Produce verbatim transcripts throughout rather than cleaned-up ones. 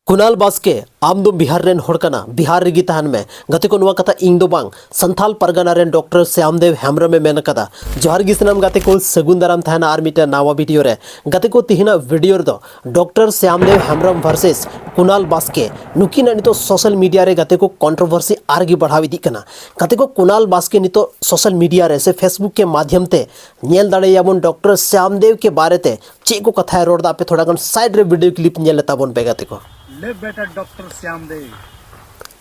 ᱠᱩᱱᱟᱞ ᱵᱟᱥᱠᱮ, ᱟᱢ ᱫᱚ ᱵᱤᱦᱟᱨ ᱨᱮᱱ ᱦᱚᱲ ᱠᱟᱱᱟ, ᱵᱤᱦᱟᱨ ᱨᱮᱜᱮ ᱛᱟᱦᱮᱱ ᱢᱮ᱾ ᱜᱟᱛᱮ ᱠᱚ, ᱱᱚᱣᱟ ᱠᱟᱛᱷᱟ ᱤᱧ ᱫᱚ ᱵᱟᱝ, ᱥᱟᱱᱛᱷᱟᱞ ᱯᱟᱨᱜᱟᱱᱟ ᱨᱮᱱ ᱰᱚᱠᱴᱚᱨ ᱥᱭᱟᱢᱫᱮᱣ ᱦᱮᱢᱵᱨᱚᱢ ᱮ ᱢᱮᱱ ᱟᱠᱟᱫᱟ᱾ ᱡᱚᱦᱟᱨ ᱜᱮ ᱥᱟᱱᱟᱢ ᱜᱟᱛᱮ ᱠᱚ, ᱥᱟᱹᱜᱩᱱ ᱫᱟᱨᱟᱢ ᱛᱟᱦᱮᱱᱟ ᱟᱨ ᱢᱤᱫᱴᱮᱱ ᱱᱟᱣᱟ ᱵᱷᱤᱰᱤᱭᱳ ᱨᱮ᱾ ᱜᱟᱛᱮ ᱠᱚ, ᱛᱮᱦᱮᱧᱟᱜ ᱵᱷᱤᱰᱤᱭᱳ ᱨᱮᱫᱚ ᱰᱚᱠᱴᱚᱨ ᱥᱭᱟᱢᱫᱮᱣ ᱦᱮᱢᱵᱨᱚᱢ ᱵᱷᱟᱨᱥᱮᱥ ᱠᱩᱱᱟᱞ ᱵᱟᱥᱠᱮ, ᱱᱩᱠᱤᱱᱟᱜ ᱱᱤᱛᱚᱜ ᱥᱳᱥᱟᱞ ᱢᱤᱰᱤᱭᱟ ᱨᱮ ᱜᱟᱛᱮ ᱠᱚ ᱠᱚᱱᱴᱨᱳᱵᱷᱟᱨᱥᱤ ᱟᱨ ᱜᱮ ᱵᱟᱲᱦᱟᱣ ᱤᱫᱤᱜ ᱠᱟᱱᱟ᱾ ᱜᱟᱛᱮ ᱠᱚ, ᱠᱩᱱᱟᱞ ᱵᱟᱥᱠᱮ ᱱᱤᱛᱚᱜ ᱥᱳᱥᱟᱞ ᱢᱤᱰᱤᱭᱟ ᱨᱮ ᱥᱮ ᱯᱷᱮᱥᱵᱩᱠ ᱠᱮ ᱢᱟᱫᱷᱭᱚᱢ ᱛᱮ ᱧᱮᱞ ᱫᱟᱲᱮᱭᱟᱵᱚᱱ ᱰᱚᱠᱴᱚᱨ ᱥᱭᱟᱢᱫᱮᱣ ᱠᱮ ᱵᱟᱨᱮ ᱛᱮ ᱪᱮᱫ ᱠᱚ ᱠᱟᱛᱷᱟᱭ ᱨᱚᱲ ᱮᱫᱟ᱾ ᱟᱯᱮ ᱛᱷᱚᱲᱟ ᱜᱟᱱ ᱥᱟᱭᱤᱰ ᱨᱮ ᱵᱷᱤᱰᱤᱭᱳ ᱠᱞᱤᱯ ᱧᱮᱞ ᱞᱮ ᱛᱟᱵᱚᱱ ᱯᱮ ᱜᱟᱛᱮ ᱠᱚ᱾ ले बेटा डॉक्टर श्यामदेव।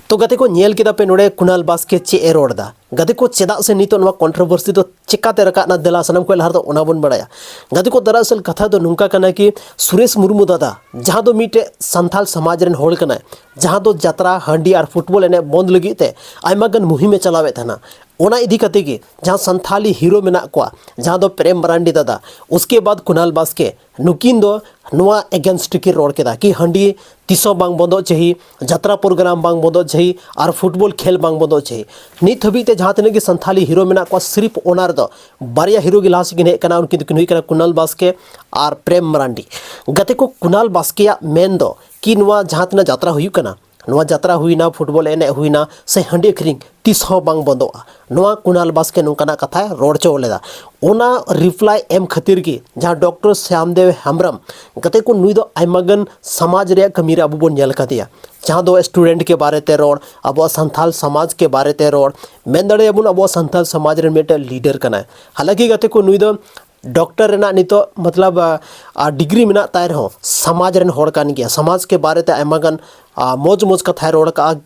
ᱛᱚ ᱜᱟᱛᱮ ᱠᱚ, ᱧᱮᱞ ᱠᱮᱫᱟ ᱯᱮ ᱱᱚᱰᱮ ᱠᱩᱱᱟᱞ ᱵᱟᱥᱠᱮ ᱪᱮᱫ ᱮ ᱨᱚᱲ ᱮᱫᱟ᱾ ᱜᱟᱛᱮ ᱠᱚ, ᱪᱮᱫᱟᱜ ᱥᱮ ᱱᱤᱛᱚᱜ ᱱᱚᱣᱟ ᱠᱚᱱᱴᱨᱳᱵᱷᱟᱨᱥᱤ ᱫᱚ ᱪᱮᱠᱟᱛᱮ ᱨᱟᱠᱟᱵ ᱮᱱᱟ, ᱫᱮᱞᱟ ᱥᱟᱱᱟᱢ ᱠᱷᱚᱱ ᱞᱟᱦᱟ ᱨᱮᱫᱚ ᱚᱱᱟ ᱵᱚᱱ ᱵᱟᱲᱟᱭᱟ᱾ ᱜᱟᱛᱮ ᱠᱚ, ᱫᱟᱨᱟᱥᱚᱞ ᱠᱟᱛᱷᱟ ᱫᱚ ᱱᱚᱝᱠᱟ ᱠᱟᱱᱟ ᱠᱤ ᱥᱩᱨᱮᱥ ᱢᱩᱨᱢᱩ ᱫᱟᱫᱟ, ᱡᱟᱦᱟᱸ ᱫᱚ ᱢᱤᱫᱴᱮᱡ ᱥᱟᱱᱛᱟᱞ ᱥᱚᱢᱟᱡᱽ ᱨᱮᱱ ᱦᱚᱲ ᱠᱟᱱᱟᱭ, ᱡᱟᱦᱟᱸ ᱫᱚ ᱡᱟᱛᱨᱟ, ᱦᱟᱺᱰᱤ ᱟᱨ ᱯᱷᱩᱴᱵᱚᱞ ᱮᱱᱮᱡ ᱵᱚᱱᱫ ᱞᱟᱹᱜᱤᱫ ᱛᱮ ᱟᱭᱢᱟ ᱜᱟᱱ ᱢᱩᱦᱤᱢ ᱮ ᱪᱟᱞᱟᱣᱮᱫ ᱛᱟᱦᱮᱱᱟ, ᱚᱱᱟ ᱤᱫᱤ ᱠᱟᱛᱮ ᱜᱮ ᱡᱟᱦᱟᱸ ᱥᱟᱱᱛᱷᱟᱞᱤ ᱦᱤᱨᱳ ᱢᱮᱱᱟᱜ ᱠᱚᱣᱟ, ᱡᱟᱦᱟᱸ ᱫᱚ ᱯᱨᱮᱢ ᱢᱟᱨᱟᱱᱰᱤ ᱫᱟᱫᱟ, ᱩᱥᱠᱮ ᱵᱟᱫ ᱠᱩᱱᱟᱞ ᱵᱟᱥᱠᱮ, ᱱᱩᱠᱤᱱ ᱫᱚ ᱱᱚᱣᱟ ᱮᱜᱮᱱᱥᱴ ᱨᱮᱠᱤᱱ ᱨᱚᱲ ᱠᱮᱫᱟ ᱠᱤ ᱦᱟᱺᱰᱤ ᱛᱤᱥ ᱦᱚᱸ ᱵᱟᱝ ᱵᱚᱱᱫᱚᱜ ᱪᱟᱹᱦᱤ, ᱡᱟᱛᱨᱟ ᱯᱨᱳᱜᱨᱟᱢ ᱵᱟᱝ ᱵᱚᱱᱫᱚᱜ ᱪᱟᱹᱦᱤ ᱟᱨ ᱯᱷᱩᱴᱵᱚᱞ ᱠᱷᱮᱞ ᱵᱟᱝ ᱵᱚᱱᱫᱚᱜ ᱪᱟᱹᱦᱤ᱾ ᱱᱤᱛ ᱦᱟᱹᱵᱤᱡ ᱛᱮ ᱡᱟᱦᱟᱸ ᱛᱤᱱᱟᱹᱜ ᱜᱮ ᱥᱟᱱᱛᱷᱟᱞᱤ ᱦᱤᱨᱳ ᱢᱮᱱᱟᱜ ᱠᱚᱣᱟ, ᱥᱤᱨᱤᱯ ᱚᱱᱟ ᱨᱮᱫᱚ ᱵᱟᱨᱭᱟ ᱦᱤᱨᱳ ᱜᱮ ᱞᱟᱦᱟ ᱥᱮᱫ ᱠᱤᱱ ᱦᱮᱡ ᱟᱠᱟᱱᱟ᱾ ᱩᱱᱠᱤᱱ ᱫᱚᱠᱤᱱ ᱦᱩᱭ ᱠᱟᱱᱟ ᱠᱩᱱᱟᱞ ᱵᱟᱥᱠᱮ ᱟᱨ ᱯᱨᱮᱢ ᱢᱟᱨᱟᱱᱰᱤ᱾ ᱜᱟᱛᱮ ᱠᱚ, ᱠᱩᱱᱟᱞ ᱵᱟᱥᱠᱮᱭᱟᱜ ᱢᱮᱱ ᱫᱚ ᱠᱤ ᱱᱚᱣᱟ ᱡᱟᱦᱟᱸ ᱛᱤᱱᱟᱹᱜ ᱡᱟᱛᱨᱟ ᱦᱩᱭᱩᱜ ᱠᱟᱱᱟ, ᱱᱚᱣᱟ ᱡᱟᱛᱨᱟ ᱦᱩᱭᱱᱟ, ᱯᱷᱩᱴᱵᱚᱞ ᱮᱱᱮᱡ ᱦᱩᱭᱱᱟ, ᱥᱮ ᱦᱟᱺᱰᱤ ᱟᱹᱠᱷᱨᱤᱧ, ᱛᱤᱥ ᱦᱚᱸ ᱵᱟᱝ ᱵᱚᱱᱫᱚᱜᱼᱟ᱾ ᱱᱚᱣᱟ ᱠᱩᱱᱟᱞ ᱵᱟᱥᱠᱮ ᱱᱚᱝᱠᱟᱱᱟᱜ ᱠᱟᱛᱷᱟᱭ ᱨᱚᱲ ᱦᱚᱪᱚ ᱞᱮᱫᱟ᱾ ᱚᱱᱟ ᱨᱤᱯᱞᱟᱭ ᱮᱢ ᱠᱷᱟᱹᱛᱤᱨ ᱜᱮ ᱡᱟᱦᱟᱸ ᱰᱚᱠᱴᱚᱨ ᱥᱭᱟᱢᱫᱮᱣ ᱦᱮᱢᱵᱨᱚᱢ, ᱜᱟᱛᱮ ᱠᱚ, ᱱᱩᱭ ᱫᱚ ᱟᱭᱢᱟ ᱜᱟᱱ ᱥᱚᱢᱟᱡᱽ ᱨᱮᱭᱟᱜ ᱠᱟᱹᱢᱤ ᱨᱮ ᱟᱵᱚ ᱵᱚᱱ ᱧᱮᱞ ᱟᱠᱟᱫᱮᱭᱟ, ᱡᱟᱦᱟᱸ ᱫᱚ ᱥᱴᱩᱰᱮᱱᱴ ᱠᱮ ᱵᱟᱨᱮ ᱛᱮ ᱨᱚᱲ, ᱟᱵᱚᱣᱟᱜ ᱥᱟᱱᱛᱷᱟᱞ ᱥᱚᱢᱟᱡᱽ ᱠᱮ ᱵᱟᱨᱮ ᱛᱮ ᱨᱚᱲ, ᱢᱮᱱ ᱫᱟᱲᱮᱭᱟᱵᱚᱱ ᱟᱵᱚᱣᱟᱜ ᱥᱟᱱᱛᱷᱟᱞ ᱥᱚᱢᱟᱡᱽ ᱨᱮᱱ ᱢᱤᱫᱴᱮᱱ ᱞᱤᱰᱟᱨ ᱠᱟᱱᱟᱭ᱾ ᱦᱟᱞᱟᱸᱠᱤ ᱜᱟᱛᱮ ᱠᱚ, ᱱᱩᱭ ᱫᱚ ᱰᱚᱠᱴᱚᱨ ᱨᱮᱱᱟᱜ ᱱᱤᱛᱚᱜ ᱢᱚᱛᱞᱚᱵ, ᱟ, ᱟ, ᱰᱤᱜᱽᱨᱤ ᱢᱮᱱᱟᱜ ᱛᱟᱭ ᱨᱮᱦᱚᱸ, ᱥᱚᱢᱟᱡᱽ ᱨᱮᱱ ᱦᱚᱲ ᱠᱟᱱ ᱜᱮᱭᱟ᱾ ᱥᱚᱢᱟᱡᱽ ᱠᱮ ᱵᱟᱨᱮ ᱛᱮ ᱟᱭᱢᱟ ᱜᱟᱱ, ᱟ, ᱢᱚᱡᱽ ᱢᱚᱡᱽ ᱠᱟᱛᱷᱟᱭ ᱨᱚᱲ ᱠᱟᱜᱼᱟ᱾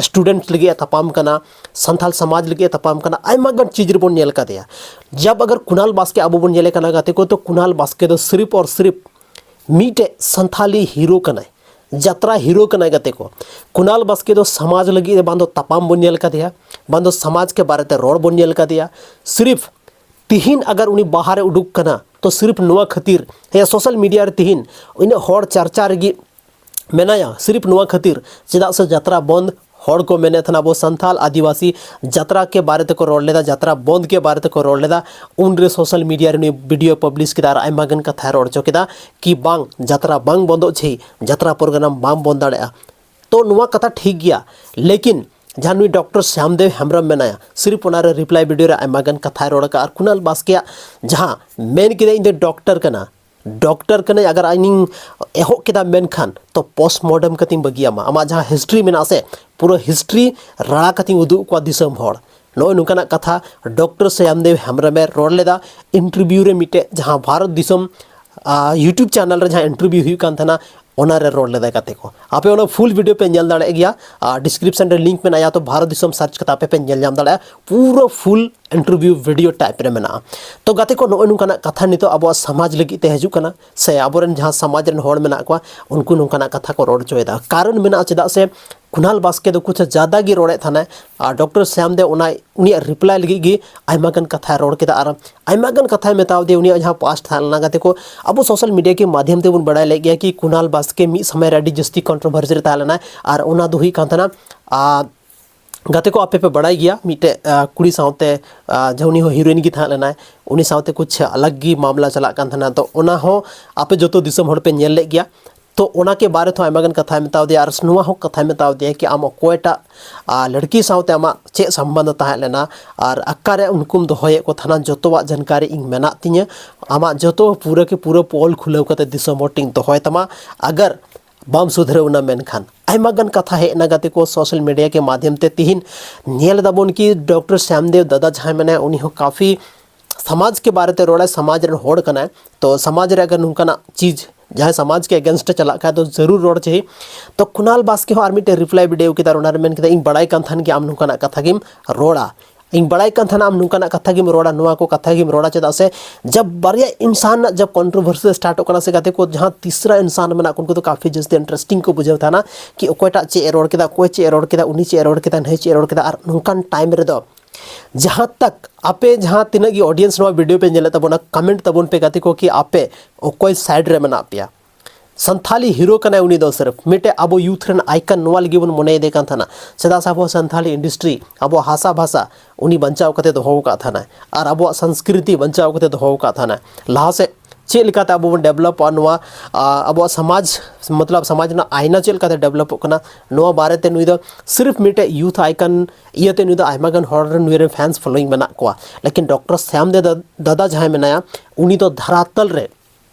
ᱥᱴᱩᱰᱮᱱᱴ ᱞᱟᱹᱜᱤᱫ ᱮ ᱛᱟᱯᱟᱢ ᱠᱟᱱᱟ, ᱥᱟᱱᱛᱷᱟᱞ ᱥᱚᱢᱟᱡᱽ ᱞᱟᱹᱜᱤᱫ ᱮ ᱛᱟᱯᱟᱢ ᱠᱟᱱᱟ, ᱟᱭᱢᱟ ᱜᱟᱱ ᱪᱤᱡᱽ ᱨᱮᱵᱚᱱ ᱧᱮᱞ ᱠᱟᱫᱮᱭᱟ᱾ ᱡᱟᱵ ᱟᱜᱟᱨ ᱠᱩᱱᱟᱞ ᱵᱟᱥᱠᱮ ᱟᱵᱚ ᱵᱚᱱ ᱧᱮᱞᱮ ᱠᱟᱱᱟ ᱜᱟᱛᱮ ᱠᱚ, ᱛᱚ ᱠᱩᱱᱟᱞ ᱵᱟᱥᱠᱮ ᱫᱚ ᱥᱤᱨᱤᱯ ᱟᱨ ᱥᱤᱨᱤᱯ ᱢᱤᱫᱴᱮᱡ ᱥᱟᱱᱛᱷᱟᱞᱤ ᱦᱤᱨᱳ ᱠᱟᱱᱟᱭ, ᱡᱟᱛᱨᱟ ᱦᱤᱨᱳ ᱠᱟᱱᱟᱭ ᱜᱟᱛᱮ ᱠᱚ᱾ ᱠᱩᱱᱟᱞ ᱵᱟᱥᱠᱮ ᱫᱚ ᱥᱚᱢᱟᱡᱽ ᱞᱟᱹᱜᱤᱫ ᱵᱟᱝ ᱫᱚ ᱛᱟᱯᱟᱢ ᱵᱚᱱ ᱧᱮᱞ ᱠᱟᱫᱮᱭᱟ, ᱵᱟᱝ ᱫᱚ ᱥᱚᱢᱟᱡᱽ ᱠᱮ ᱵᱟᱨᱮ ᱛᱮ ᱨᱚᱲ ᱵᱚᱱ ᱧᱮᱞ ᱠᱟᱫᱮᱭᱟ᱾ ᱥᱤᱨᱤᱯ ᱛᱤᱦᱤᱧ ᱟᱜᱟᱨ ᱩᱱᱤ ᱵᱟᱦᱟᱨᱮ ᱩᱰᱩᱠ ᱠᱟᱱᱟ, ᱛᱚ ᱥᱤᱨᱤᱯ ᱱᱚᱣᱟ ᱠᱷᱟᱹᱛᱤᱨ, ᱦᱮᱸ, ᱥᱳᱥᱟᱞ ᱢᱤᱰᱤᱭᱟ ᱨᱮ ᱛᱤᱦᱤᱧ ᱤᱱᱟᱹᱜ ᱦᱚᱲ ᱪᱟᱨᱪᱟ ᱨᱮᱜᱮ ᱢᱮᱱᱟᱭᱟ, ᱥᱤᱨᱤᱯ ᱱᱚᱣᱟ ᱠᱷᱟᱹᱛᱤᱨ, ᱪᱮᱫᱟᱜ ᱥᱮ ᱡᱟᱛᱨᱟ ᱵᱚᱱᱫ ᱦᱚᱲ ᱠᱚ ᱢᱮᱱᱮᱫ ᱛᱟᱦᱮᱱᱟ ᱟᱵᱚ ᱥᱟᱱᱛᱟᱞ ᱟᱹᱫᱤᱵᱟᱹᱥᱤ ᱡᱟᱛᱨᱟ ᱠᱮ ᱵᱟᱨᱮ ᱛᱮᱠᱚ ᱨᱚᱲ ᱞᱮᱫᱟ, ᱡᱟᱛᱨᱟ ᱵᱚᱱᱫ ᱠᱮ ᱵᱟᱨᱮ ᱛᱮᱠᱚ ᱨᱚᱲ ᱞᱮᱫᱟ᱾ ᱩᱱᱨᱮ ᱥᱳᱥᱟᱞ ᱢᱤᱰᱤᱭᱟ ᱨᱮ ᱱᱩᱭ ᱵᱷᱤᱰᱤᱭᱳ ᱯᱟᱵᱽᱞᱤᱥ ᱠᱮᱫᱟ ᱟᱨ ᱟᱭᱢᱟ ᱜᱟᱱ ᱠᱟᱛᱷᱟᱭ ᱨᱚᱲ ᱦᱚᱪᱚ ᱠᱮᱫᱟ ᱠᱤ ᱵᱟᱝ, ᱡᱟᱛᱨᱟ ᱵᱟᱝ ᱵᱚᱱᱫᱚᱜ ᱪᱟᱹᱦᱤ, ᱡᱟᱛᱨᱟ ᱯᱨᱳᱜᱨᱟᱢ ᱵᱟᱝ ᱵᱚᱱᱫ ᱫᱟᱲᱮᱭᱟᱜᱼᱟ᱾ ᱛᱚ ᱱᱚᱣᱟ ᱠᱟᱛᱷᱟ ᱴᱷᱤᱠ ᱜᱮᱭᱟ, ᱞᱮᱠᱤᱱ ᱡᱟᱦᱟᱸ ᱱᱩᱭ ᱰᱚᱠᱴᱚᱨ ᱥᱭᱟᱢᱫᱮᱵ ᱦᱮᱢᱵᱨᱚᱢ ᱢᱮᱱᱟᱭᱟ, ᱥᱤᱨᱯ ᱚᱱᱟᱨᱮ ᱨᱤᱯᱞᱟᱭ ᱵᱷᱤᱰᱤᱭᱳ ᱨᱮ ᱟᱭᱢᱟ ᱜᱟᱱ ᱠᱟᱛᱷᱟᱭ ᱨᱚᱲ ᱟᱠᱟᱫᱼᱟ᱾ ᱟᱨ ᱠᱩᱱᱟᱞ ᱵᱟᱥᱠᱮᱭᱟᱜ ᱡᱟᱦᱟᱸ ᱢᱮᱱ ᱠᱮᱫᱟ, "ᱤᱧ ᱫᱚ ᱰᱚᱠᱴᱚᱨ ᱠᱟᱱᱟ, ᱰᱚᱠᱴᱚᱨ ᱠᱟᱹᱱᱟᱹᱧ, ᱟᱜᱟᱨ ᱤᱧᱤᱧ ᱮᱦᱚᱵ ᱠᱮᱫᱟ, ᱢᱮᱱᱠᱷᱟᱱ ᱛᱚ ᱯᱳᱥᱴᱢᱚᱨᱴᱮᱢ ᱠᱟᱛᱮᱧ ᱵᱟᱹᱜᱤᱭᱟᱢᱟ, ᱟᱢᱟᱜ ᱡᱟᱦᱟᱸ ᱦᱤᱥᱴᱨᱤ ᱢᱮᱱᱟᱜᱼᱟ ᱥᱮ, ᱯᱩᱨᱟᱹ ᱦᱤᱥᱴᱨᱤ ᱨᱟᱲᱟ ᱠᱟᱛᱮᱧ ᱩᱫᱩᱜ ᱠᱚᱣᱟ ᱫᱤᱥᱚᱢ ᱦᱚᱲ᱾" ᱱᱚᱜᱼᱚᱭ ᱱᱚᱝᱠᱟᱱᱟᱜ ᱠᱟᱛᱷᱟ ᱰᱚᱠᱴᱚᱨ ᱥᱭᱟᱢᱫᱮᱵ ᱦᱮᱢᱵᱨᱚᱢᱮ ᱨᱚᱲ ᱞᱮᱫᱟ ᱤᱱᱴᱟᱨᱵᱷᱤᱭᱩ ᱨᱮ, ᱢᱤᱫᱴᱮᱡ ᱡᱟᱦᱟᱸ ᱵᱷᱟᱨᱚᱛ ᱫᱤᱥᱚᱢ ᱭᱩᱴᱩᱵᱽ ᱪᱮᱱᱮᱞ ᱨᱮ ᱡᱟᱦᱟᱸ ᱤᱱᱴᱟᱨᱵᱷᱤᱭᱩ ᱦᱩᱭᱩᱜ ᱠᱟᱱ ᱛᱟᱦᱮᱱᱟ, ᱚᱱᱟᱨᱮ ᱨᱚᱲ ᱞᱮᱫᱟᱭ ᱜᱟᱛᱮ ᱠᱚ᱾ ᱟᱯᱮ ᱚᱱᱟ ᱯᱷᱩᱞ ᱵᱷᱤᱰᱤᱭᱳ ᱯᱮ ᱧᱮᱞ ᱫᱟᱲᱮᱭᱟᱜ ᱜᱮᱭᱟ, ᱟᱨ ᱰᱤᱥᱠᱨᱤᱯᱥᱚᱱ ᱨᱮ ᱞᱤᱝᱠ ᱢᱮᱱᱟᱜᱼᱟ, ᱭᱟ ᱛᱚ ᱵᱷᱟᱨᱚᱛ ᱫᱤᱥᱚᱢ ᱥᱟᱨᱪ ᱠᱟᱛᱮ ᱟᱯᱮ ᱯᱮ ᱧᱮᱞ ᱧᱟᱢ ᱫᱟᱲᱮᱭᱟᱜᱼᱟ, ᱯᱩᱨᱟᱹ ᱯᱷᱩᱞ ᱤᱱᱴᱟᱨᱵᱷᱤᱭᱩ ᱵᱷᱤᱰᱤᱭᱳ ᱴᱟᱭᱤᱯ ᱨᱮ ᱢᱮᱱᱟᱜᱼᱟ᱾ ᱛᱚ ᱜᱟᱛᱮ ᱠᱚ, ᱱᱚᱜᱼᱚᱭ ᱱᱚᱝᱠᱟᱱᱟᱜ ᱠᱟᱛᱷᱟ ᱱᱤᱛᱚᱜ ᱟᱵᱚᱣᱟᱜ ᱥᱚᱢᱟᱡᱽ ᱞᱟᱹᱜᱤᱫ ᱛᱮ ᱦᱤᱡᱩᱜ ᱠᱟᱱᱟ, ᱥᱮ ᱟᱵᱚᱨᱮᱱ ᱡᱟᱦᱟᱸ ᱥᱚᱢᱟᱡᱽ ᱨᱮᱱ ᱦᱚᱲ ᱢᱮᱱᱟᱜ ᱠᱚᱣᱟ, ᱩᱱᱠᱩ ᱱᱚᱝᱠᱟᱱᱟᱜ ᱠᱟᱛᱷᱟ ᱠᱚ ᱨᱚᱲ ᱦᱚᱪᱚᱭᱮᱫᱟ᱾ ᱠᱟᱨᱚᱱ ᱢᱮᱱᱟᱜᱼᱟ, ᱪᱮᱫᱟᱜ ᱥᱮ ᱠᱩᱱᱟᱞ ᱵᱟᱥᱠᱮ ᱫᱚ ᱠᱩᱪ ᱡᱟᱫᱟ ᱜᱮ ᱨᱚᱲᱮᱫ ᱛᱟᱦᱮᱱᱟᱭ, ᱟᱨ ᱰᱚᱠᱴᱚᱨ ᱥᱭᱟᱢ ᱫᱮᱵ ᱚᱱᱟ ᱩᱱᱤᱭᱟᱜ ᱨᱤᱯᱞᱟᱭ ᱞᱟᱹᱜᱤᱫ ᱜᱮ ᱟᱭᱢᱟ ᱜᱟᱱ ᱠᱟᱛᱷᱟᱭ ᱨᱚᱲ ᱠᱮᱫᱟ ᱟᱨ ᱟᱭᱢᱟ ᱜᱟᱱ ᱠᱟᱛᱷᱟᱭ ᱢᱮᱛᱟᱣ ᱫᱮᱭᱟ ᱩᱱᱤᱭᱟᱜ ᱡᱟᱦᱟᱸ ᱯᱟᱥᱴ ᱛᱟᱦᱮᱸ ᱞᱮᱱᱟ᱾ ᱜᱟᱛᱮ ᱠᱚ, ᱟᱵᱚ ᱥᱳᱥᱟᱞ ᱢᱤᱰᱤᱭᱟ ᱠᱮ ᱢᱟᱫᱷᱭᱚᱢ ᱛᱮᱵᱚᱱ ᱵᱟᱲᱟᱭ ᱞᱮᱫ ᱜᱮᱭᱟ ᱠᱤ ᱠᱩᱱᱟᱞ ᱵᱟᱥᱠᱮ ᱢᱤᱫ ᱥᱚᱢᱚᱭ ᱨᱮ ᱟᱹᱰᱤ ᱡᱟᱹᱥᱛᱤ ᱠᱚᱱᱴᱨᱳᱵᱷᱟᱨᱥᱤ ᱨᱮ ᱛᱟᱦᱮᱸ ᱞᱮᱱᱟᱭ, ᱟᱨ ᱚᱱᱟ ᱫᱚ ᱦᱩᱭᱩᱜ ᱠᱟᱱ ᱛᱟᱦᱮᱱᱟ, ᱟᱨ ᱜᱟᱛᱮ ᱠᱚ, ᱟᱯᱮ ᱯᱮ ᱵᱟᱲᱟᱭ ᱜᱮᱭᱟ, ᱢᱤᱫᱴᱮᱡ, ᱟᱨ, ᱠᱩᱲᱤ ᱥᱟᱶᱛᱮ, ᱟᱨ, ᱡᱟᱦᱟᱸ ᱩᱱᱤ ᱦᱚᱸ ᱦᱤᱨᱳᱭᱤᱱ ᱜᱮ ᱛᱟᱦᱮᱸ ᱞᱮᱱᱟᱭ, ᱩᱱᱤ ᱥᱟᱶᱛᱮ ᱠᱩᱪ ᱟᱞᱟᱜᱽ ᱜᱮ ᱢᱟᱢᱞᱟ ᱪᱟᱞᱟᱜ ᱠᱟᱱ ᱛᱟᱦᱮᱱᱟ᱾ ᱛᱚ ᱚᱱᱟ ᱦᱚᱸ ᱟᱯᱮ ᱡᱚᱛᱚ ᱫᱤᱥᱚᱢ ᱦᱚᱲ ᱯᱮ ᱧᱮᱞ ᱞᱮᱫ ᱜᱮᱭᱟ᱾ ᱛᱚ ᱚᱱᱟ ᱠᱮ ᱵᱟᱨᱮ ᱛᱮᱦᱚᱸ ᱟᱭᱢᱟ ᱜᱟᱱ ᱠᱟᱛᱷᱟᱭ ᱢᱮᱛᱟᱣ ᱫᱮᱭᱟ, ᱟᱨ ᱱᱚᱣᱟ ᱦᱚᱸ ᱠᱟᱛᱷᱟᱭ ᱢᱮᱛᱟᱣ ᱫᱮᱭᱟ ᱠᱤ ᱟᱢ ᱚᱠᱚᱭᱴᱟᱜ, ᱟᱨ, ᱞᱟᱹᱲᱠᱤ ᱥᱟᱶᱛᱮ ᱟᱢᱟᱜ ᱪᱮᱫ ᱥᱚᱢᱵᱚᱱᱫᱷ ᱛᱟᱦᱮᱸ ᱞᱮᱱᱟ ᱟᱨ ᱚᱠᱟᱨᱮ ᱩᱱᱠᱩᱢ ᱫᱚᱦᱚᱭᱮᱫ ᱠᱚ ᱛᱟᱦᱮᱱᱟ, ᱡᱚᱛᱚᱣᱟᱜ ᱡᱟᱱᱠᱟᱨᱤ ᱤᱧ ᱢᱮᱱᱟᱜ ᱛᱤᱧᱟᱹ᱾ ᱟᱢᱟᱜ ᱡᱚᱛᱚ ᱯᱩᱨᱟᱹ ᱠᱮ ᱯᱩᱨᱟᱹ ᱯᱳᱞ ᱠᱷᱩᱞᱟᱹᱣ ᱠᱟᱛᱮ ᱫᱤᱥᱚᱢ ᱦᱚᱲ ᱴᱷᱮᱱ ᱫᱚᱦᱚᱭ ᱛᱟᱢᱟ, ᱟᱜᱟᱨ ᱵᱟᱢ ᱥᱩᱫᱷᱨᱟᱹᱣ ᱮᱱᱟ᱾ ᱢᱮᱱᱠᱷᱟᱱ ᱟᱭᱢᱟ ᱜᱟᱱ ᱠᱟᱛᱷᱟ ᱦᱮᱡ ᱮᱱᱟ ᱜᱟᱛᱮ ᱠᱚ ᱥᱳᱥᱟᱞ ᱢᱤᱰᱤᱭᱟ ᱠᱮ ᱢᱟᱫᱷᱭᱚᱢ ᱛᱮ᱾ ᱛᱤᱦᱤᱧ ᱧᱮᱞ ᱮᱫᱟᱵᱚᱱ ᱠᱤ ᱰᱚᱠᱴᱚᱨ ᱥᱭᱟᱢᱫᱮᱵ ᱫᱟᱫᱟ ᱡᱟᱦᱟᱸᱭ ᱢᱮᱱᱟᱭᱟ, ᱩᱱᱤ ᱦᱚᱸ ᱠᱟᱯᱷᱤ ᱥᱚᱢᱟᱡᱽ ᱠᱮ ᱵᱟᱨᱮ ᱛᱮ ᱨᱚᱲᱟᱭ, ᱥᱚᱢᱟᱡᱽ ᱨᱮᱱ ᱦᱚᱲ ᱠᱟᱱᱟᱭ᱾ ᱛᱚ ᱥᱚᱢᱟᱡᱽ ᱨᱮ ᱟᱜᱟᱨ ᱱᱚᱝᱠᱟᱱᱟᱜ ᱪᱤᱡᱽ ᱡᱟᱦᱟᱸᱭ ᱥᱚᱢᱟᱡᱽ ᱠᱮ ᱮᱜᱮᱱᱥᱴ ᱮ ᱪᱟᱞᱟᱜ ᱠᱷᱟᱡ ᱫᱚ ᱡᱟᱹᱨᱩᱲ ᱨᱚᱲ ᱪᱟᱹᱦᱤ᱾ ᱛᱚ ᱠᱩᱱᱟᱞ ᱵᱟᱥᱠᱮ ᱦᱚᱸ ᱟᱨ ᱢᱤᱫᱴᱮᱱ ᱨᱤᱯᱞᱟᱭ ᱵᱷᱤᱰᱤᱭᱳ ᱠᱮᱫᱟ ᱟᱨ ᱚᱱᱟᱨᱮ ᱢᱮᱱ ᱠᱮᱫᱟ, "ᱤᱧ ᱵᱟᱲᱟᱭ ᱠᱟᱱ ᱛᱟᱦᱮᱱ ᱜᱮ ᱟᱢ ᱱᱚᱝᱠᱟᱱᱟᱜ ᱠᱟᱛᱷᱟ ᱜᱮᱢ ᱨᱚᱲᱟ, ᱤᱧ ᱵᱟᱲᱟᱭ ᱠᱟᱱ ᱛᱟᱦᱮᱱᱟ ᱟᱢ ᱱᱚᱝᱠᱟᱱᱟᱜ ᱠᱟᱛᱷᱟ ᱜᱮᱢ ᱨᱚᱲᱟ, ᱱᱚᱣᱟ ᱠᱚ ᱠᱟᱛᱷᱟ ᱜᱮᱢ ᱨᱚᱲᱟ, ᱪᱮᱫᱟᱜ ᱥᱮ ᱡᱟᱵ ᱵᱟᱨᱭᱟ ᱤᱱᱥᱟᱱ ᱨᱮᱱᱟᱜ ᱡᱟᱵ ᱠᱚᱱᱴᱨᱳᱵᱷᱟᱨᱥᱤ ᱥᱴᱟᱨᱴᱚᱜ ᱠᱟᱱᱟ ᱥᱮ ᱜᱟᱛᱮ ᱠᱚ, ᱡᱟᱦᱟᱸ ᱛᱤᱥᱨᱟ ᱤᱱᱥᱟᱱ ᱢᱮᱱᱟᱜ ᱠᱚ, ᱩᱱᱠᱩ ᱫᱚ ᱠᱟᱯᱷᱤ ᱡᱟᱹᱥᱛᱤ ᱤᱱᱴᱟᱨᱮᱥᱴᱤᱝ ᱠᱚ ᱵᱩᱡᱷᱟᱹᱣ ᱛᱟᱦᱮᱱᱟ ᱠᱤ ᱚᱠᱚᱭᱴᱟᱜ ᱪᱮᱫ ᱮ ᱨᱚᱲ ᱠᱮᱫᱟ, ᱚᱠᱚᱭ ᱪᱮᱫ ᱮ ᱨᱚᱲ ᱠᱮᱫᱟ, ᱩᱱᱤ ᱪᱮᱫ ᱮ ᱨᱚᱲ ᱠᱮᱫᱟ, ᱱᱟᱹᱭ ᱪᱮᱫ ᱮ ᱨᱚᱲ ᱠᱮᱫᱟ᱾ ᱟᱨ ᱱᱚᱝᱠᱟᱱ ᱴᱟᱭᱤᱢ ᱨᱮᱫᱚ ᱡᱟᱦᱟᱸ ᱛᱟᱠ ᱟᱯᱮ ᱡᱟᱦᱟᱸ ᱛᱤᱱᱟᱹᱜ ᱜᱮ ᱚᱰᱤᱭᱮᱱᱥ ᱱᱚᱣᱟ ᱵᱷᱤᱰᱤᱭᱳ ᱯᱮ ᱧᱮᱞᱮᱫ ᱛᱟᱵᱚᱱᱟ, ᱠᱚᱢᱮᱱᱴ ᱛᱟᱵᱚᱱ ᱯᱮ ᱜᱟᱛᱮ ᱠᱚ ᱠᱤ ᱟᱯᱮ ᱚᱠᱚᱭ ᱥᱟᱭᱤᱰ ᱨᱮ ᱢᱮᱱᱟᱜ ᱯᱮᱭᱟ᱾ ᱥᱟᱱᱛᱷᱟᱞᱤ ᱦᱤᱨᱳ ᱠᱟᱱᱟᱭ ᱩᱱᱤ ᱫᱚ, ᱥᱤᱨᱯ ᱢᱤᱫᱴᱮᱡ ᱟᱵᱚ ᱭᱩᱛᱷ ᱨᱮᱱ ᱟᱭᱠᱚᱱ ᱱᱚᱣᱟ ᱞᱟᱹᱜᱤᱫ ᱵᱚᱱ ᱢᱚᱱᱮᱭᱮᱫᱮ ᱠᱟᱱ ᱛᱟᱦᱮᱱᱟ᱾ ᱪᱮᱫᱟᱜ ᱥᱮ ᱟᱵᱚ ᱥᱟᱱᱛᱷᱟᱞᱤ ᱤᱱᱰᱟᱥᱴᱨᱤ, ᱟᱵᱚᱣᱟᱜ ᱦᱟᱥᱟ ᱵᱷᱟᱥᱟ ᱩᱱᱤ ᱵᱟᱧᱪᱟᱣ ᱠᱟᱛᱮ ᱫᱚᱦᱚ ᱟᱠᱟᱫ ᱛᱟᱦᱮᱱᱟᱭ, ᱟᱨ ᱟᱵᱚᱣᱟᱜ ᱥᱚᱝᱥᱠᱨᱤᱛᱤ ᱵᱟᱧᱪᱟᱣ ᱠᱟᱛᱮ ᱫᱚᱦᱚ ᱟᱠᱟᱫ ᱛᱟᱦᱮᱱᱟᱭ᱾ ᱞᱟᱦᱟ ᱥᱮᱫ ᱪᱮᱫ ᱞᱮᱠᱟᱛᱮ ᱟᱵᱚ ᱵᱚᱱ ᱰᱮᱵᱷᱞᱚᱯᱚᱜᱼᱟ, ᱱᱚᱣᱟ ᱟ, ᱟᱵᱚᱣᱟᱜ ᱥᱚᱢᱟᱡᱽ, ᱢᱚᱛᱞᱚᱵ ᱥᱚᱢᱟᱡᱽ ᱨᱮᱱᱟᱜ ᱟᱭᱱᱟ ᱪᱮᱫ ᱞᱮᱠᱟᱛᱮ ᱰᱮᱵᱷᱞᱚᱯᱚᱜ ᱠᱟᱱᱟ, ᱱᱚᱣᱟ ᱵᱟᱨᱮᱛᱮ ᱱᱩᱭ ᱫᱚ ᱥᱤᱨᱯ ᱢᱤᱫᱴᱮᱡ ᱭᱩᱛᱷ ᱟᱭᱠᱚᱱ ᱤᱭᱟᱹᱛᱮ ᱱᱩᱭ ᱫᱚ ᱟᱭᱢᱟ ᱜᱟᱱ ᱦᱚᱲ ᱨᱮᱱ ᱱᱩᱭ ᱨᱮᱱ ᱯᱷᱮᱱᱥ ᱯᱷᱚᱞᱳᱭᱤᱝ ᱢᱮᱱᱟᱜ ᱠᱚᱣᱟ᱾ ᱞᱮᱠᱤᱱ ᱰᱚᱠᱴᱚᱨ ᱥᱭᱟᱢ ᱫᱮᱵ ᱫᱟᱫᱟ ᱡᱟᱦᱟᱸᱭ ᱢᱮᱱᱟᱭᱟ, ᱩᱱᱤ ᱫᱚ ᱫᱷᱟᱨᱟᱛᱟᱞ ᱨᱮ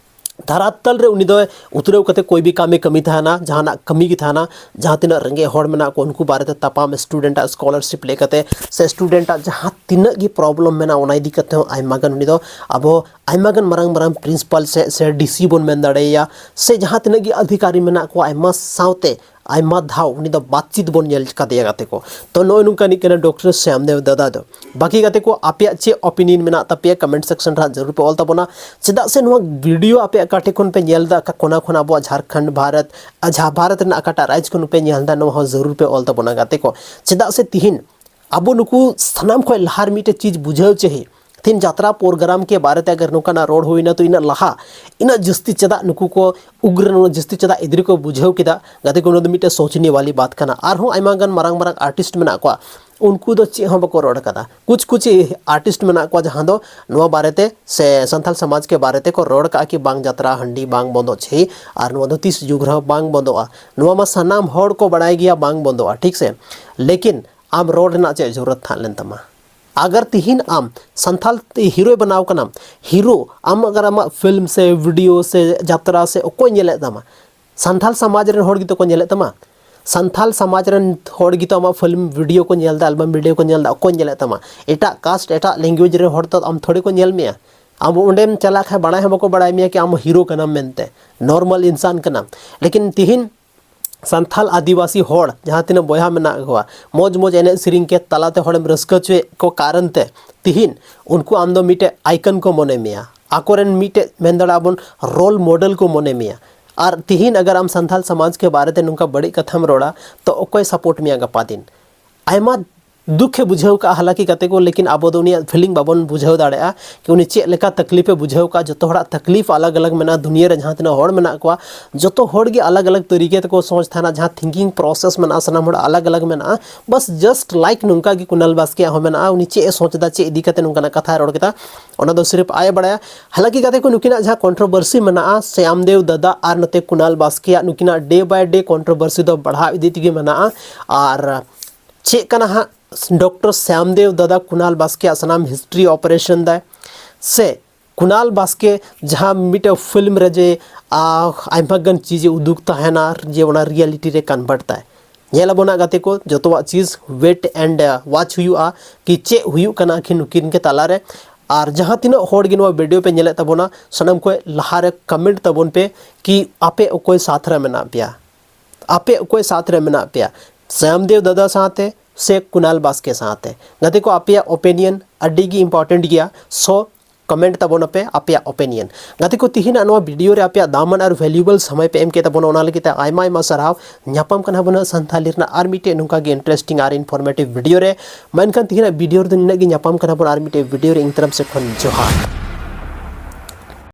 ᱫᱷᱟᱨᱟᱛᱟᱞ ᱨᱮ ᱩᱱᱤ ᱫᱚᱭ ᱩᱛᱨᱟᱹᱣ ᱠᱟᱛᱮ ᱠᱚᱭ ᱵᱤ ᱠᱟᱢᱮ ᱠᱟᱹᱢᱤ ᱛᱟᱦᱮᱱᱟ, ᱡᱟᱦᱟᱱᱟᱜ ᱠᱟᱹᱢᱤ ᱜᱮ ᱛᱟᱦᱮᱱᱟ, ᱡᱟᱦᱟᱸ ᱛᱤᱱᱟᱹᱜ ᱨᱮᱸᱜᱮᱡ ᱦᱚᱲ ᱢᱮᱱᱟᱜ ᱠᱚ ᱩᱱᱠᱩ ᱵᱟᱨᱮᱛᱮ ᱛᱟᱯᱟᱢ, ᱥᱴᱩᱰᱮᱱᱴᱟᱜ ᱥᱠᱚᱞᱟᱨᱥᱤᱯ ᱞᱟᱹᱭ ᱠᱟᱛᱮ ᱥᱮ ᱥᱴᱩᱰᱮᱱᱴᱟᱜ ᱡᱟᱦᱟᱸ ᱛᱤᱱᱟᱹᱜ ᱜᱮ ᱯᱨᱚᱵᱞᱮᱢ ᱢᱮᱱᱟᱜᱼᱟ ᱚᱱᱟ ᱤᱫᱤ ᱠᱟᱛᱮ ᱦᱚᱸ ᱟᱭᱢᱟ ᱜᱟᱱ ᱩᱱᱤ ᱫᱚ ᱟᱵᱚ ᱟᱭᱢᱟ ᱜᱟᱱ ᱢᱟᱨᱟᱝ ᱢᱟᱨᱟᱝ ᱯᱨᱤᱱᱥᱤᱯᱟᱞ ᱥᱮ ᱥᱮ ᱰᱤ ᱥᱤ ᱵᱚᱱ ᱢᱮᱱ ᱫᱟᱲᱮᱭᱟᱭᱟ, ᱥᱮ ᱡᱟᱦᱟᱸ ᱛᱤᱱᱟᱹᱜ ᱜᱮ ᱟᱫᱷᱤᱠᱟᱨᱤ ᱢᱮᱱᱟᱜ ᱠᱚᱣᱟ ᱟᱭᱢᱟ ᱥᱟᱶᱛᱮ ᱟᱭᱢᱟ ᱫᱷᱟᱣ ᱩᱱᱤ ᱫᱚ ᱵᱟᱛᱪᱤᱛ ᱵᱚᱱ ᱧᱮᱞ ᱠᱟᱫᱮᱭᱟ ᱜᱟᱛᱮ ᱠᱚ᱾ ᱛᱚ ᱱᱚᱜᱼᱚᱭ ᱱᱚᱝᱠᱟᱱᱤᱡ ᱠᱟᱱᱟ ᱰᱚᱠᱴᱚᱨ ᱥᱭᱟᱢ ᱫᱮᱵ ᱫᱟᱫᱟ ᱫᱚ᱾ ᱵᱟᱹᱠᱤ ᱜᱟᱛᱮ ᱠᱚ, ᱟᱯᱮᱭᱟᱜ ᱪᱮᱫ ᱚᱯᱤᱱᱤᱭᱚᱱ ᱢᱮᱱᱟᱜ ᱛᱟᱯᱮᱭᱟ ᱠᱚᱢᱮᱱᱴ ᱥᱮᱠᱥᱚᱱ ᱨᱮ ᱦᱟᱸᱜ ᱡᱟᱹᱨᱩᱲ ᱯᱮ ᱚᱞ ᱛᱟᱵᱚᱱᱟ᱾ ᱪᱮᱫᱟᱜ ᱥᱮ ᱱᱚᱣᱟ ᱵᱷᱤᱰᱤᱭᱳ ᱟᱯᱮᱭᱟᱜ ᱚᱠᱟ ᱴᱷᱮᱡ ᱠᱷᱚᱱ ᱯᱮ ᱧᱮᱞ ᱮᱫᱟ, ᱚᱠᱟ ᱠᱚᱱᱟ ᱠᱷᱚᱱ ᱟᱵᱚᱣᱟᱜ ᱡᱷᱟᱲᱠᱷᱚᱸᱰ ᱵᱷᱟᱨᱚᱛ, ᱟᱨ ᱡᱟᱦᱟᱸ ᱵᱷᱟᱨᱚᱛ ᱨᱮᱱᱟᱜ ᱚᱠᱟᱴᱟᱜ ᱨᱟᱡᱽ ᱠᱷᱚᱱ ᱯᱮ ᱧᱮᱞ ᱮᱫᱟ, ᱱᱚᱣᱟ ᱦᱚᱸ ᱡᱟᱹᱨᱩᱲ ᱯᱮ ᱚᱞ ᱛᱟᱵᱚᱱᱟ ᱜᱟᱛᱮ ᱠᱚ᱾ ᱪᱮᱫᱟᱜ ᱥᱮ ᱛᱤᱦᱤᱧ ᱟᱵᱚ ᱱᱩᱠᱩ ᱥᱟᱱᱟᱢ ᱠᱷᱚᱱ ᱞᱟᱦᱟ ᱨᱮ ᱢᱤᱫᱴᱮᱡ ᱪᱤᱡᱽ ᱵᱩᱡᱷᱟᱹᱣ ᱪᱟᱹᱦᱤ, ᱛᱤᱦᱤᱧ ᱡᱟᱛᱨᱟ ᱯᱨᱳᱜᱨᱟᱢ ᱠᱮ ᱵᱟᱨᱮ ᱛᱮ ᱟᱜᱟᱨ ᱱᱚᱝᱠᱟᱱᱟᱜ ᱨᱚᱲ ᱦᱩᱭᱱᱟ ᱛᱚ ᱤᱱᱟᱹᱜ ᱞᱟᱦᱟ, ᱤᱱᱟᱹᱜ ᱡᱟᱹᱥᱛᱤ ᱪᱮᱫᱟᱜ ᱱᱩᱠᱩ ᱠᱚ ᱩᱜᱽᱨᱟᱹ, ᱩᱱᱟᱹᱜ ᱡᱟᱹᱥᱛᱤ ᱪᱮᱫᱟᱜ ᱮᱫᱽᱨᱮ ᱠᱚ ᱵᱩᱡᱷᱟᱹᱣ ᱠᱮᱫᱟ? ᱜᱟᱛᱮ ᱠᱚ, ᱱᱚᱣᱟ ᱫᱚ ᱢᱤᱫᱴᱮᱡ ᱥᱳᱪᱱᱤ ᱣᱟᱞᱤ ᱵᱟᱛ ᱠᱟᱱᱟ᱾ ᱟᱨᱦᱚᱸ ᱟᱭᱢᱟ ᱜᱟᱱ ᱢᱟᱨᱟᱝ ᱢᱟᱨᱟᱝ ᱟᱨᱴᱤᱥᱴ ᱢᱮᱱᱟᱜ ᱠᱚᱣᱟ, ᱩᱱᱠᱩ ᱫᱚ ᱪᱮᱫ ᱦᱚᱸ ᱵᱟᱠᱚ ᱨᱚᱲ ᱠᱟᱫᱟ᱾ ᱠᱩᱪ ᱠᱩᱪ ᱟᱨᱴᱤᱥᱴ ᱢᱮᱱᱟᱜ ᱠᱚᱣᱟ ᱡᱟᱦᱟᱸ ᱫᱚ ᱱᱚᱣᱟ ᱵᱟᱨᱮᱛᱮ ᱥᱮ ᱥᱟᱱᱛᱟᱞ ᱥᱚᱢᱟᱡᱽ ᱠᱮ ᱵᱟᱨᱮ ᱛᱮᱠᱚ ᱨᱚᱲ ᱠᱟᱜᱼᱟ ᱠᱤ ᱵᱟᱝ ᱡᱟᱛᱨᱟ ᱦᱟᱺᱰᱤ, ᱵᱟᱝ ᱵᱚᱱᱫᱚ ᱪᱷᱮᱭ, ᱟᱨ ᱱᱚᱣᱟ ᱫᱚ ᱛᱤᱥ ᱡᱩᱜᱽ ᱨᱮᱦᱚᱸ ᱵᱟᱝ ᱵᱚᱱᱫᱚᱜᱼᱟ᱾ ᱱᱚᱣᱟ ᱢᱟ ᱥᱟᱱᱟᱢ ᱦᱚᱲ ᱠᱚ ᱵᱟᱲᱟᱭ ᱜᱮᱭᱟ ᱵᱟᱝ ᱵᱚᱱᱫᱚᱜᱼᱟ, ᱴᱷᱤᱠ ᱥᱮ? ᱞᱮᱠᱤᱱ ᱟᱢ ᱨᱚᱲ ᱨᱮᱱᱟᱜ ᱪᱮᱫ ᱡᱚᱨᱩᱨᱟᱛ ᱛᱟᱦᱮᱸ ᱞᱮᱱ ᱛᱟᱢᱟ? ᱟᱜᱟᱨ ᱛᱤᱦᱤᱧ ᱟᱢ ᱥᱟᱱᱛᱷᱟᱞ ᱦᱤᱨᱳᱭ ᱵᱮᱱᱟᱣ ᱠᱟᱱᱟᱢ, ᱦᱤᱨᱳ ᱟᱢ ᱟᱜᱟᱨ ᱟᱢᱟᱜ ᱯᱷᱤᱞᱢ ᱥᱮ ᱵᱷᱤᱰᱤᱭᱳ ᱥᱮ ᱡᱟᱛᱨᱟ ᱥᱮ ᱚᱠᱚᱭ ᱧᱮᱞᱮᱫ ᱛᱟᱢᱟ? ᱥᱟᱱᱛᱷᱟᱞ ᱥᱚᱢᱟᱡᱽ ᱨᱮᱱ ᱦᱚᱲ ᱜᱮᱛᱚ ᱠᱚ ᱧᱮᱞᱮᱫ ᱛᱟᱢᱟ᱾ ᱥᱟᱱᱛᱷᱟᱞ ᱥᱚᱢᱟᱡᱽ ᱨᱮᱱ ᱦᱚᱲ ᱜᱮᱛᱚ ᱟᱢᱟᱜ ᱯᱷᱤᱞᱢ ᱵᱷᱤᱰᱤᱭᱳ ᱠᱚ ᱧᱮᱞ ᱮᱫᱟ, ᱮᱞᱵᱟᱢ ᱵᱷᱤᱰᱤᱭᱳ ᱠᱚ ᱧᱮᱞ ᱮᱫᱟ᱾ ᱚᱠᱚᱭ ᱧᱮᱞᱮᱫ ᱛᱟᱢᱟ? ᱮᱴᱟᱜ ᱠᱟᱥᱴ, ᱮᱴᱟᱜ ᱞᱮᱝᱜᱩᱭᱮᱡᱽ ᱨᱮᱱ ᱦᱚᱲ ᱛᱚ ᱟᱢ ᱛᱷᱚᱲᱤ ᱠᱚ ᱧᱮᱞ ᱢᱮᱭᱟ᱾ ᱟᱢ ᱚᱸᱰᱮᱢ ᱪᱟᱞᱟᱜ ᱠᱷᱟᱱ ᱵᱟᱲᱟᱭ ᱦᱚᱸ ᱵᱟᱠᱚ ᱵᱟᱲᱟᱭ ᱢᱮᱭᱟ ᱠᱤ ᱟᱢ ᱦᱤᱨᱳ ᱠᱟᱱᱟᱢ ᱢᱮᱱᱛᱮ, ᱱᱚᱨᱢᱟᱞ ᱤᱱᱥᱟᱱ ᱠᱟᱱᱟᱢ᱾ ᱞᱮᱠᱤᱱ ᱛᱤᱦᱤᱧ ᱥᱟᱱᱛᱷᱟᱞ ᱟᱹᱫᱤᱵᱟᱹᱥᱤ ᱦᱚᱲ ᱡᱟᱦᱟᱸ ᱛᱤᱱᱟᱹᱜ ᱵᱚᱭᱦᱟ ᱢᱮᱱᱟᱜ ᱠᱚᱣᱟ, ᱢᱚᱡᱽ ᱢᱚᱡᱽ ᱮᱱᱮᱡ ᱥᱮᱨᱮᱧ ᱠᱮ ᱛᱟᱞᱟᱛᱮ ᱦᱚᱲᱮᱢ ᱨᱟᱹᱥᱠᱟᱹ ᱦᱚᱪᱚᱭᱮᱫ ᱠᱚ ᱠᱟᱨᱚᱱ ᱛᱮ ᱛᱤᱦᱤᱧ ᱩᱱᱠᱩ ᱟᱢ ᱫᱚ ᱢᱤᱫᱴᱮᱡ ᱟᱭᱠᱚᱱ ᱠᱚ ᱢᱚᱱᱮ ᱢᱮᱭᱟ, ᱟᱠᱚᱨᱮᱱ ᱢᱤᱫᱴᱮᱡ ᱢᱮᱱ ᱫᱟᱲᱮᱭᱟᱜᱼᱟ ᱵᱚᱱ ᱨᱳᱞ ᱢᱚᱰᱮᱞ ᱠᱚ ᱢᱚᱱᱮ ᱢᱮᱭᱟ᱾ ᱟᱨ ᱛᱤᱦᱤᱧ ᱟᱜᱟᱨ ᱟᱢ ᱥᱟᱱᱛᱷᱟᱞ ᱥᱚᱢᱟᱡᱽ ᱠᱮ ᱵᱟᱨᱮ ᱛᱮ ᱱᱚᱝᱠᱟ ᱵᱟᱹᱲᱤᱡ ᱠᱟᱛᱷᱟᱢ ᱨᱚᱲᱟ, ᱛᱚ ᱚᱠᱚᱭ ᱥᱟᱯᱳᱨᱴ ᱢᱮᱭᱟ ᱜᱟᱯᱟ ᱫᱤᱱ? ᱟᱭᱢᱟ ᱫᱩᱠᱷ ᱮ ᱵᱩᱡᱷᱟᱹᱣ ᱠᱟᱜᱼᱟ, ᱦᱟᱞᱟᱠᱤ ᱜᱟᱛᱮ ᱠᱚ, ᱞᱮᱠᱤᱱ ᱟᱵᱚ ᱫᱚ ᱩᱱᱤᱭᱟᱜ feeling ᱵᱟᱵᱚᱱ ᱵᱩᱡᱷᱟᱹᱣ ᱫᱟᱲᱮᱭᱟᱜᱼᱟ ᱠᱤ ᱩᱱᱤ ᱪᱮᱫ ᱞᱮᱠᱟ ᱛᱟᱠᱞᱤᱯ ᱮ ᱵᱩᱡᱷᱟᱹᱣ ᱠᱟᱜᱼᱟ᱾ ᱡᱚᱛᱚ ᱦᱚᱲᱟᱜ ᱛᱟᱠᱞᱤᱯ ᱟᱞᱟᱜᱽ ᱟᱞᱟᱜᱽ ᱢᱮᱱᱟᱜᱼᱟ, ᱫᱩᱱᱤᱭᱟᱹ ᱨᱮ ᱡᱟᱦᱟᱸ ᱛᱤᱱᱟᱹᱜ ᱦᱚᱲ ᱢᱮᱱᱟᱜ ᱠᱚᱣᱟ ᱡᱚᱛᱚ ᱦᱚᱲ ᱜᱮ ᱟᱞᱟᱜᱽ ᱟᱞᱟᱜᱽ ᱛᱟᱹᱨᱤᱠᱟ ᱛᱮᱠᱚ ᱥᱚᱪ ᱛᱟᱦᱮᱱᱟ, ᱡᱟᱦᱟᱸ thinking process ᱢᱮᱱᱟᱜᱼᱟ ᱥᱟᱱᱟᱢ ᱦᱚᱲ ᱟᱞᱟᱜᱽ ᱟᱞᱟᱜᱽ ᱢᱮᱱᱟᱜᱼᱟ᱾ ᱵᱟᱥ just like ᱱᱚᱝᱠᱟ ᱜᱮ ᱠᱩᱱᱟᱞ ᱵᱟᱥᱠᱮᱭᱟᱜ ᱦᱚᱸ ᱢᱮᱱᱟᱜᱼᱟ, ᱩᱱᱤ ᱪᱮᱫ ᱮ ᱥᱚᱪ ᱮᱫᱟ, ᱪᱮᱫ ᱤᱫᱤ ᱠᱟᱛᱮ ᱱᱚᱝᱠᱟᱱᱟᱜ ᱠᱟᱛᱷᱟᱭ ᱨᱚᱲ ᱠᱮᱫᱟ, ᱚᱱᱟ ᱫᱚ ᱥᱤᱨᱯ ᱟᱡ ᱮ ᱵᱟᱲᱟᱭᱟ᱾ ᱦᱟᱞᱟᱠᱤ ᱜᱟᱛᱮ ᱠᱚ, ᱱᱩᱠᱤᱱᱟᱜ ᱡᱟᱦᱟᱸ controversy ᱢᱮᱱᱟᱜᱼᱟ, ᱥᱭᱟᱢᱫᱮᱣ ᱫᱟᱫᱟ ᱟᱨ ᱱᱚᱛᱮ ᱠᱩᱱᱟᱞ ᱵᱟᱥᱠᱮᱭᱟᱜ, ᱱᱩᱠᱤᱱᱟᱜ day by day controversy ᱫᱚ ᱵᱟᱲᱦᱟᱣ ᱤᱫᱤ ᱛᱮᱜᱮ ᱢᱮᱱᱟᱜᱼᱟ᱾ ᱟᱨ ᱪᱮᱫ ᱠᱟᱱᱟ ᱦᱟᱸᱜ, ᱰᱚᱠᱴᱚᱨ ᱥᱭᱟᱢᱫᱮᱣ ᱫᱟᱫᱟ ᱠᱩᱱᱟᱞ ᱵᱟᱥᱠᱮᱭᱟᱜ ᱥᱟᱱᱟᱢ history operation ᱫᱟᱭ, ᱥᱮ ᱠᱩᱱᱟᱞ ᱵᱟᱥᱠᱮ ᱡᱟᱦᱟᱸ ᱢᱤᱫᱴᱮᱱ film ᱨᱮ ᱡᱮ, ᱟ, ᱟᱭᱢᱟ ᱜᱟᱱ ᱪᱤᱡᱽ ᱮ ᱩᱫᱩᱜ ᱛᱟᱦᱮᱱᱟ, ᱡᱮ ᱚᱱᱟ reality ᱨᱮ convert ᱫᱟᱭ᱾ ᱧᱮᱞ ᱟᱵᱚᱱ ᱦᱟᱸᱜ ᱜᱟᱛᱮ ᱠᱚ, ᱡᱚᱛᱚᱣᱟᱜ ᱪᱤᱡᱽ wait and, ᱟ, watch ᱦᱩᱭᱩᱜᱼᱟ ᱠᱤ ᱪᱮᱫ ᱦᱩᱭᱩᱜ ᱠᱟᱱᱟ ᱟᱹᱠᱤᱱ ᱱᱩᱠᱤᱱ ᱜᱮ ᱛᱟᱞᱟᱨᱮ᱾ ᱟᱨ ᱡᱟᱦᱟᱸ ᱛᱤᱱᱟᱹᱜ ᱦᱚᱲ ᱜᱮ ᱱᱚᱣᱟ video ᱯᱮ ᱧᱮᱞᱮᱫ ᱛᱟᱵᱚᱱᱟ, ᱥᱟᱱᱟᱢ ᱠᱷᱚᱱ ᱞᱟᱦᱟᱨᱮ comment ᱛᱟᱵᱚᱱ ᱯᱮ ᱠᱤ ᱟᱯᱮ ᱚᱠᱚᱭ ᱥᱟᱛᱷ ᱨᱮ ᱢᱮᱱᱟᱜ ᱯᱮᱭᱟ, ᱟᱯᱮ ᱚᱠᱚᱭ ᱥᱟᱛᱷ ᱨᱮ ᱢᱮᱱᱟᱜ ᱯᱮᱭᱟ, ᱥᱭᱟᱢᱫᱮᱣ ᱫᱟᱫᱟ ᱥᱟᱶᱛᱮ ᱥᱮ ᱠᱩᱱᱟᱞ ᱵᱟᱥᱠᱮ ᱥᱟᱶᱛᱮ? ᱜᱟᱛᱮ ᱠᱚ, ᱟᱯᱮᱭᱟᱜ opinion ᱟᱹᱰᱤ ᱜᱮ important ᱜᱮᱭᱟ, so comment ᱛᱟᱵᱚᱱ ᱟᱯᱮ ᱟᱯᱮᱭᱟᱜ opinion᱾ ᱜᱟᱛᱮ ᱠᱚ, ᱛᱤᱦᱤᱧᱟᱜ ᱱᱚᱣᱟ video ᱨᱮ ᱟᱯᱮᱭᱟᱜ ᱫᱟᱢᱟᱱ ᱟᱨ valuable ᱥᱚᱢᱚᱭ ᱯᱮ ᱮᱢ ᱠᱮᱫ ᱛᱟᱵᱚᱱᱟ, ᱚᱱᱟ ᱞᱟᱹᱜᱤᱫ ᱛᱮ ᱟᱭᱢᱟ ᱟᱭᱢᱟ ᱥᱟᱨᱦᱟᱣ᱾ ᱧᱟᱯᱟᱢ ᱠᱟᱱᱟ ᱵᱚᱱ ᱦᱟᱸᱜ ᱥᱟᱱᱛᱟᱞᱤ ᱨᱮᱱᱟᱜ ᱟᱨ ᱢᱤᱫᱴᱮᱡ ᱱᱚᱝᱠᱟ ᱜᱮ interesting ᱟᱨ informative video ᱨᱮ᱾ ᱢᱮᱱᱠᱷᱟᱱ ᱛᱤᱦᱤᱧᱟᱜ video ᱨᱮᱫᱚ ᱱᱤᱱᱟᱹᱜ ᱜᱮ, ᱧᱟᱯᱟᱢ ᱠᱟᱱᱟ ᱵᱚᱱ ᱟᱨ ᱢᱤᱫᱴᱮᱡ video ᱨᱮ᱾ ᱤᱧ ᱛᱚᱨᱚᱯ ᱥᱮᱫ ᱠᱷᱚᱱ ᱡᱚᱦᱟᱨ᱾